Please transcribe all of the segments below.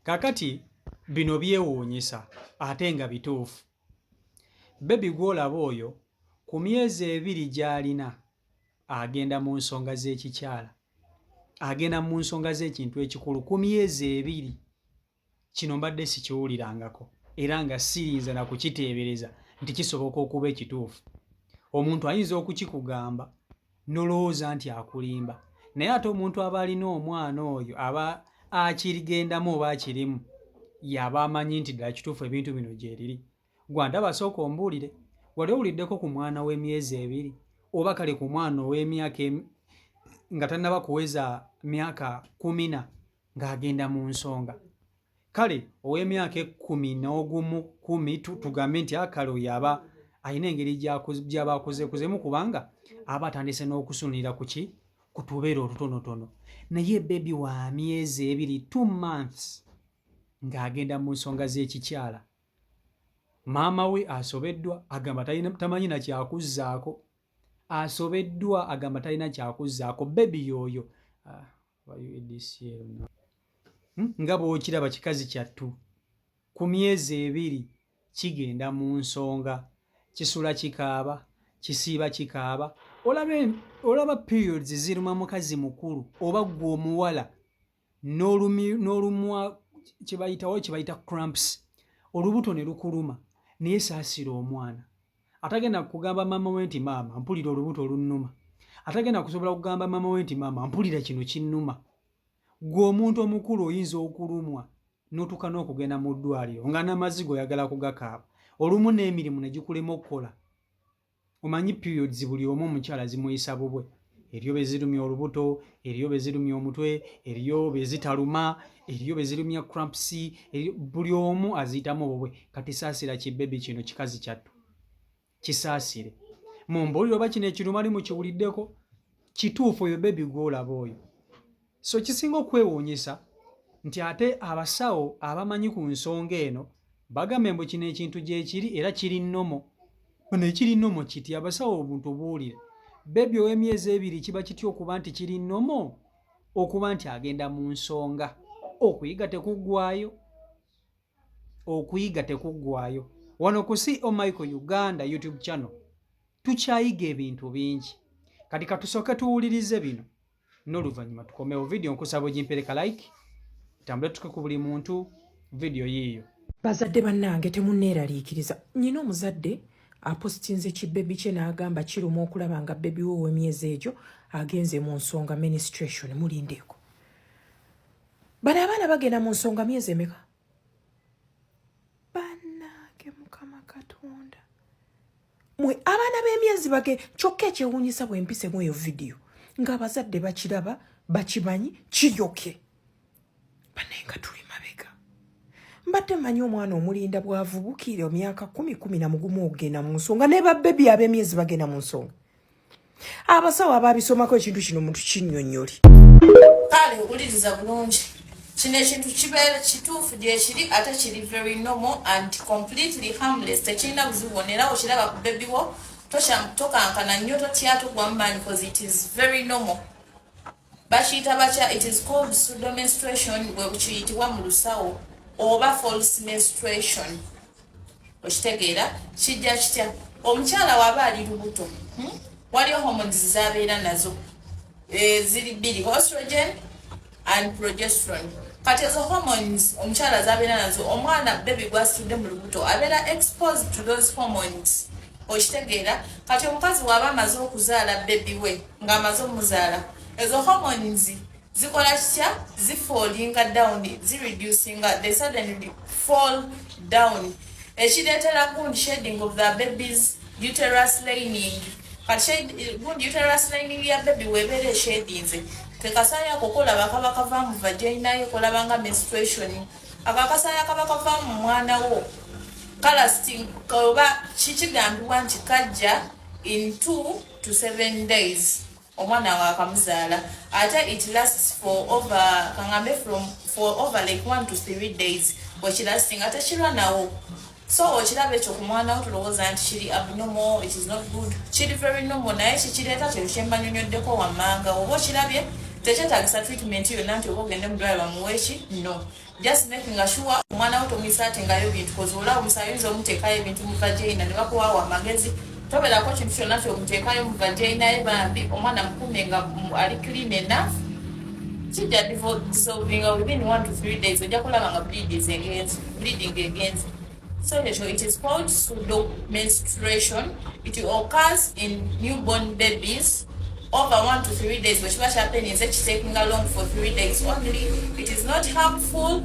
Kakati bino byewuunyisa ate nga bituufu. Baby gw'olaba oyo ku myezi 2 gy'alina agenda mu nsonga z'ekikyala, agenda mu nsonga z'ekintu ekikulu ku myezi 2. Kino mbadde sikiwulirangako era nga siyinza na kukiteebereza nti kisoboka okuba ekituufu. Omuntu ayinza okukikugamba nolowooza nti akulimba, naye ate omuntu aba alina omwana oyo aba akirigendamu oba akirimu y'aba amanyi nti ddala kituufu ebintu bino gyeriri. Gwandaba sooka ombuulire, wali owuliddeko ku mwana w'emyezi 2 oba kale ku mwana ow'emyaka nga tannaba kuweza myaka 10 ng'agenda mu nsonga? Kale ow'emyaka 11 10 tugambe nti akale oyo aba alina engeri gy'aba akuzekuzemu kubanga aba atandise n'okusunira ku ki ku tubeere otutonotono, naye baby wa myezi 2, 2 months, ng'agenda mu nsonga z'ekikyala. Maama we asobeddwa, agamba tamanyi na kyakuzzaako. Asobeddwa, agamba talina kyakuzzaako. Baby y'oyo nga bw'okiraba kikazi kyattu ku myezi 2 kigenda mu nsonga, kisula kikaaba, kisiiba kikaaba. Olaba periods ziruma mukazi mukulu oba ggwe omuwala n'olumwa kye bayitawo cramps, olubuto ne lukuluma, naye saasira omwana atagenda kugamba maama we nti, "Maama, mpulira olubuto olunnuma," atagenda kusobola kugamba maama we nti, "Maama, mpulira kino kinnuma." Ggwe omuntu omukulu oyinza okulumwa n'otuuka n'okugenda mu ddwaliro nga n'amaziga oyagala kugakaaba, olumu n'emirimu ne gikulema okukola. Omanyi periods buli omu omukyala zimuyisa bubwe. Eriyo be zirumya olubuto, eriyo be zirumya omutwe, eriyo be zitaluma, eriyo be zirumya cramps, buli omu aziyitamu bubwe. Kati saasira ki baby kino kikazi kyattu, kisaasire. Mumbuulire oba kino ekiruma li mukiwuliddeko kituufu. Oyo baby gw'olaba oyo. So kisinga okwewuunyisa nti ate abasawo abamanyi ku nsonga eno bagambye mbu kino ekintu gyekiri era kiri normal. Ono ekiri normal kiti? Abasawo obuntu buwulire, baby ow'emyezi 2 kiba kitya okuba nti kiri normal okuba nti agenda mu nsonga? Okuyiga tekuggwayo, okuyiga tekuggwayo. Wano ku CO Michael Uganda YouTube channel tukyayiga ebintu bingi. Kati katusooke tuwulirize bino n'oluvannyuma tukomewo. Vidiyo nkusaba ogimpereka like, tambule tuke ku buli muntu. Vidiyo yiiyo. Bazadde bannange, temunneeraliikiriza. Nyina omuzadde apositinze kibebi kye n'agamba kiruma okulaba nga baby we ow'emyezi egyo agenze mu nsonga, menstruation. Mulindeeko, bano abaana bagenda mu nsonga myezi emeka? Bannange, Mukama Katonda, mwe abaana b'emyezi bage. Kyokka ekyewuunyisa, bwe mpisemu eyo vidiyo ng'abazadde bakiraba, bakimanyi kiryoke. Bannaye, nga tuli mabega. Mbadde mmanyi omwana omulinda bw'avubukira emyaka 10, 11 okugenda mu nsonga, ne babebi ab'emyezi bagenda mu nsonga. Abasawo ababisomako ekintu kino muntu kinnyonnyoli. Kale wuliriza bulungi, kino ekintu kibeera kituufu gyekiri, ate kiri very normal and completely harmless, tekirina buzibu bwonna. Era okiraba ku baby wo, tokankana nnyo, totya, togwamu maanyi, cause it is very normal. Bakiyita batya? It is called pseudomenstruation, bwe kiyitibwa mu lusawo, oba false menstruation. Okitegeera? Kijja kitya? Omukyala waaba ali lubuto, Waliyo hormones zabeera nazo, ziri bbiri, estrogen and progesterone. Kati ezo hormones omukyala zabeera nazo, omwana baby gwasitudde mu lubuto abeera exposed to those hormones. Okitegeera? Kati omukazi waaba amaze okuzaala baby we, ng'amaze omuzaala, ezo hormones zikola kitya? Zifallinga down, zireducinga, they suddenly fall down, ekireetera gundi shedding of the baby's uterus lining. Kati gundi uterus lining ya baby webeera eshedinze, kekasaayi ako kolaba kaba kava mu vagina ye, kolaba nga menstruation. Ako akasaayi akaba kava mu mwana wo kalasting oba kikigambibwa nti kajja in 2 to 7 days omwana nga akamuzaala, ate it lasts for over, kaŋambe from for over like 1 to 3 days wekilastinga, tekirwa nawo. So okiraba ekyo ku mwana wo, tulowooza nti kiri abnormal, it is not good. Kiri very normal, naye kikireeta kyekyo kyembanyonyoddeko wammanga. Oba okirabye, Tekyetagisa treatment yonna nti oba ogende mudwaliro bamuweeki. No, just making sure omwana wo tomwisatingayo bintu, 'cause olaba omusaayi oyinza omuteekayo ebintu mu vagina ne bakuwaawo amagezi. Tobeerako kintu kyonna kyomuteekayo mu vagina ye. Bambi omwana mukume nga ali clean enough. Kijja dissolvinga within 1 to 3 days. Ojja kulaba nga bleeding egenze. So ekyo, it is called pseudo menstruation. It occurs in newborn babies over 1 to 3 days. Bwe kiba kyappeninze, kitakinga long for 3 days only. It is not harmful.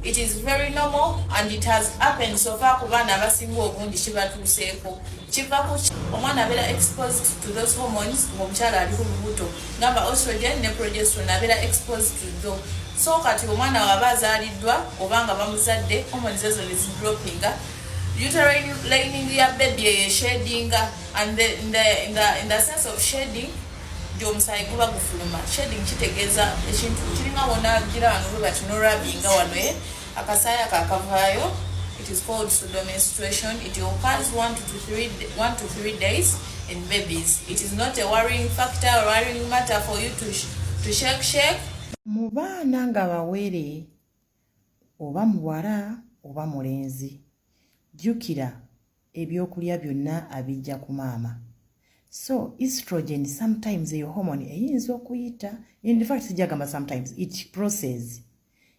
It is very normal and it has happened so far ku baana abasinga obungi kibatuuseeko. Kiva ku omwana abeera exposed to those hormones ng'omukyala ali ku lubuto, gamba estrogen ne progesterone, abeera exposed to tho. So kati omwana waba azaaliddwa oba nga bamuzadde, hormones ezo ne zidropinga, uterine lining ya baby eyo eshedinga, and in the sense of shedding nti omusaayi guba gufuluma. Shedding kitegeeza ekintu kiringa wonagira wano bwe bati norabinga wano, akasaayi ako akavaayo. It is called pseudomenstruation. It occurs 1 to 3 days in babies. It is not a worrying factor or worrying matter for you to shake shake. Mu baana nga bawere, oba muwala oba mulenzi, jjukira ebyokulya byonna abijja ku maama. So estrogen sometimes, eyo hormone eyinza okuyita, in fact sijagamba sometimes, it process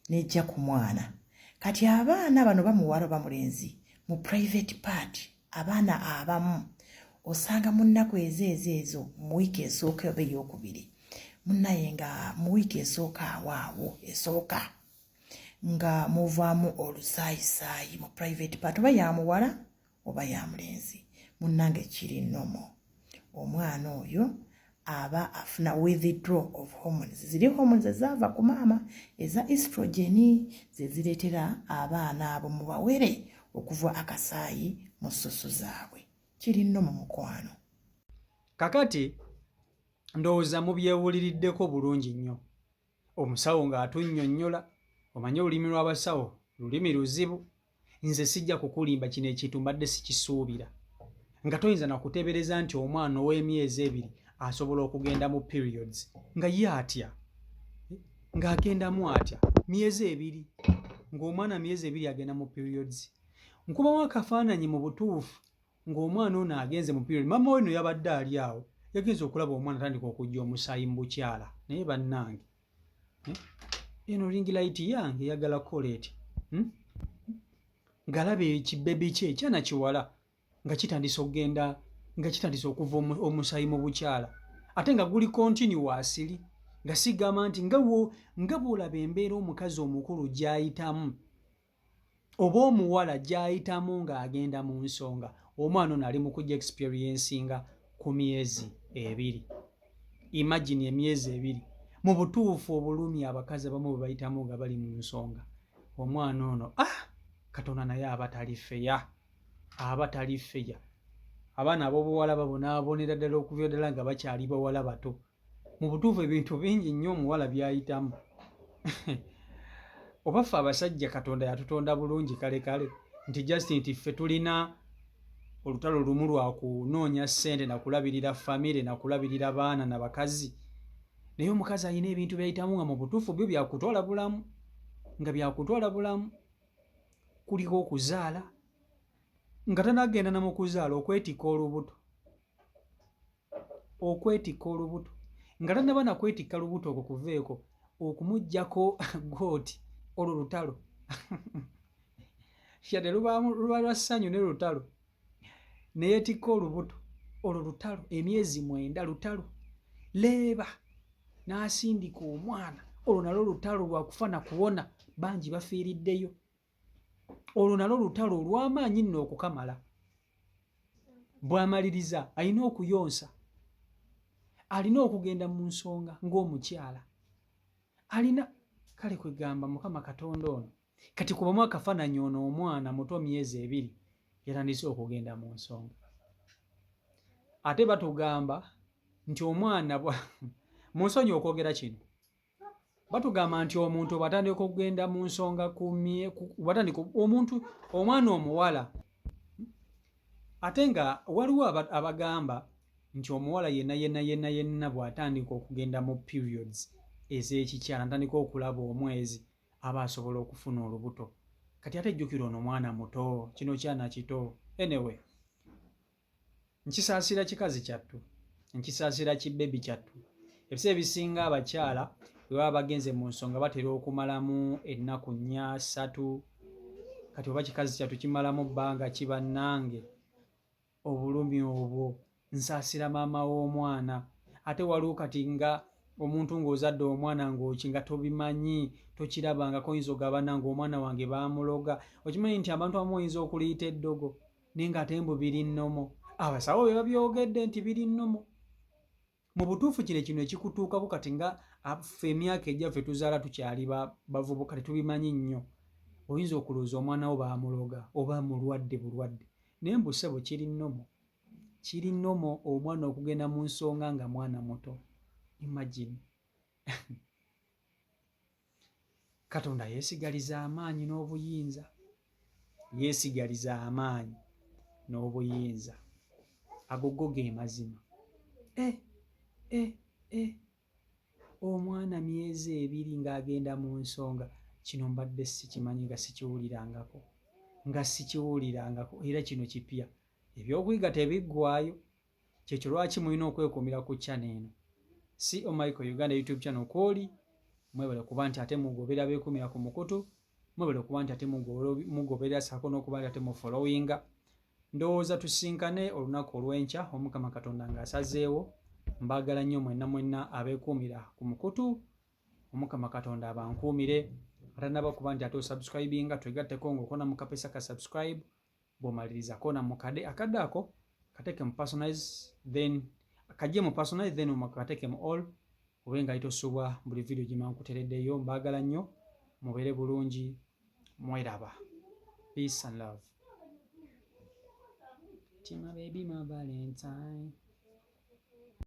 nejja ku mwana. Kati abaana bano bamuwala oba mulenzi, mu private part, abaana abamu osanga mu nnaku ezo ezo ezo mu wiiki esooka oba eyokubiri, munnaye nga mu wiiki esooka awaawo esooka nga muvaamu olusaayisaayi mu private part, oba ya muwala oba ya mulenzi, munnange kiri normal. Omwana oyo aba afuna withdraw of hormones. Ziri hormones ezaava ku maama eza estrogen ze zireetera abaana abo mu bawere okuva akasaayi mu ssusu zaabwe. Kiri nno mu mukwano. Kakati ndowooza mubyewuliriddeko bulungi nnyo omusawo ng'atunnyonnyola. Omanye olulimi lw'abasawo lulimi luzibu. Nze sijja kukulimba, kino ekintu mbadde sikisuubira, nga toyinza nakuteebereza nti omwana ow'emyezi 2 asobola okugenda mu periods. Nga ye atya? Ng'agendamu atya myezi 2? Ng'omwana myezi 2 agenda mu periods. Nkubamu akafaananyi mu butuufu ng'omwana ono agenze mu period, mama we no yabadde ali awo, yagenza okulaba omwana atandika okujja omusaayi mu bukyala. Naye bannange, eh? Eno ring light yange eyagala kukola eti, Ng'alaba ekibebi kye ekyana kiwala nga kitandise okugenda, nga kitandise okuva omusaayi mu bukyala, ate nga guli continuously, nga sigamba nti nga bw'olaba embeera omukazi omukulu gy'ayitamu oba omuwala gy'ayitamu ng'agenda mu nsonga, omwana ono ali mu kujja experiencinga ku myezi 2. Imagine emyezi 2. Mu butuufu obulumi abakazi abamu bwe bayitamu nga bali mu nsonga, omwana ono, ah, Katonda, naye aba tali fair, aba tali fair. Abaana ab'obuwala babonaabonera ddala okuva ddala nga bakyali bawala bato. Mu butuufu ebintu bingi nnyo omuwala by'ayitamu. Oba ffe abasajja Katonda yatutonda bulungi kale kale nti just nti ffe tulina olutalo lumu lwa kunoonya ssente nakulabirira famire nakulabirira baana na bakazi, naye omukazi alina ebintu byayitamu nga mu butuufu byo byakutwala bulamu, nga byakutwala bulamu. Kuliko okuzaala, nga tanagenda na mu kuzaala, okwetikka olubuto, okwetikka olubuto, nga tannaba nakwetikka lubuto okwo kuveeko okumuggyako gooti, olwo lutalo, yadde luba lwa ssanyu ne lutalo. Neyeetikka olubuto, olwo lutalo, emyezi 9 lutalo. Leeba n'asindika omwana, olwo nalwo lutalo lwakufa nakuwona, bangi bafiiriddeyo. Olwo nalwo lutalo olw'amaanyi nno okukamala. Bw'amaliriza alina okuyonsa, alina okugenda mu nsonga ng'omukyala alina. Kale kwegamba Mukama Katonda ono kati kubamu akafaananyi, ono omwana muto myezi 2 yatandise okugenda mu nsonga. Ate batugamba nti omwana mu nsonyi okwogera kino, batugamba nti omuntu bw'atandika okugenda mu nsonga bw'atandika omuntu omwana omuwala, ate nga waliwo abagamba nti omuwala yenna yenna yenna yenna bw'atandika okugenda mu periods ez'ekikyala ntandika okulaba omwezi aba asobola okufuna olubuto. Kati ate jjukira ono mwana muto, kino kyana kito. Anyway, nkisaasira kikazi kyattu, nkisaasira kibebi kyattu. Ebiseera ebisinga abakyala bwe baba bagenze mu nsonga batera okumalamu ennaku nnya ssatu. Kati oba kikazi kyattu kimalamu bbanga ki bannange? Obulumi obwo nsaasira maama w'omwana. Ate waliwo kati nga omuntu ng'ozadde omwana ng'oki nga tobimanyi, tokirabangako, oyinza ogamba bannange omwana wange baamuloga. Okimanyi nti abantu abamu oyinza okuliyita eddogo naye ng'ate mbu biri nnomo. Abasawo be babyogedde nti biri nnomo. Mu butuufu kino kino ekikutuukako kati nga ffe emyaka egyaffe tuzaala tukyali bavubuka tetubimanyi nnyo. Oyinza okulowooza omwana wo baamuloga oba mulwadde bulwadde naye mbu ssebo kiri nnomo. Kiri nnomo omwana okugenda mu nsonga nga mwana muto. Imagine. Katonda yeesigaliza amaanyi n'obuyinza. Yeesigaliza amaanyi n'obuyinza. Ago go ge mazima. Eh, eh, eh. Omwana myezi ebiri ng'agenda mu nsonga. Kino mbadde sikimanyi nga sikiwulirangako. Nga sikiwulirangako era kino kipya. Ebyokuyiga tebiggwaayo. Kyekyo lwaki mulina okwekuumira ku channel eno. CO Michael Uganda YouTube channel kwoli. Mwebale kuba nti ate mugobera beekuumira ku mukutu. Mwebale kuba nti ate mugoberera saako n'okuba nti ate mufollowinga. Ndowooza tusinkane olunaku olw'enkya Omukama Katonda ng'asazeewo. Mbaagala nnyo mwenna mwenna abeekuumira ku mukutu. Omukama Katonda abankuumire. Atannaba kuba nti ate osubscribinga twegatteko ng'okona mu kapesa ka subscribe. Bw'omaliriza koona mu kade akadde ako kateeke mu personalize, then kajje mu personalize, then kateeke mu all obe nga litosubwa buli video gye mankutereddeyo. Mbaagala nnyo, mubeere bulungi, mweraba. Peace and love. Tima baby my Valentine.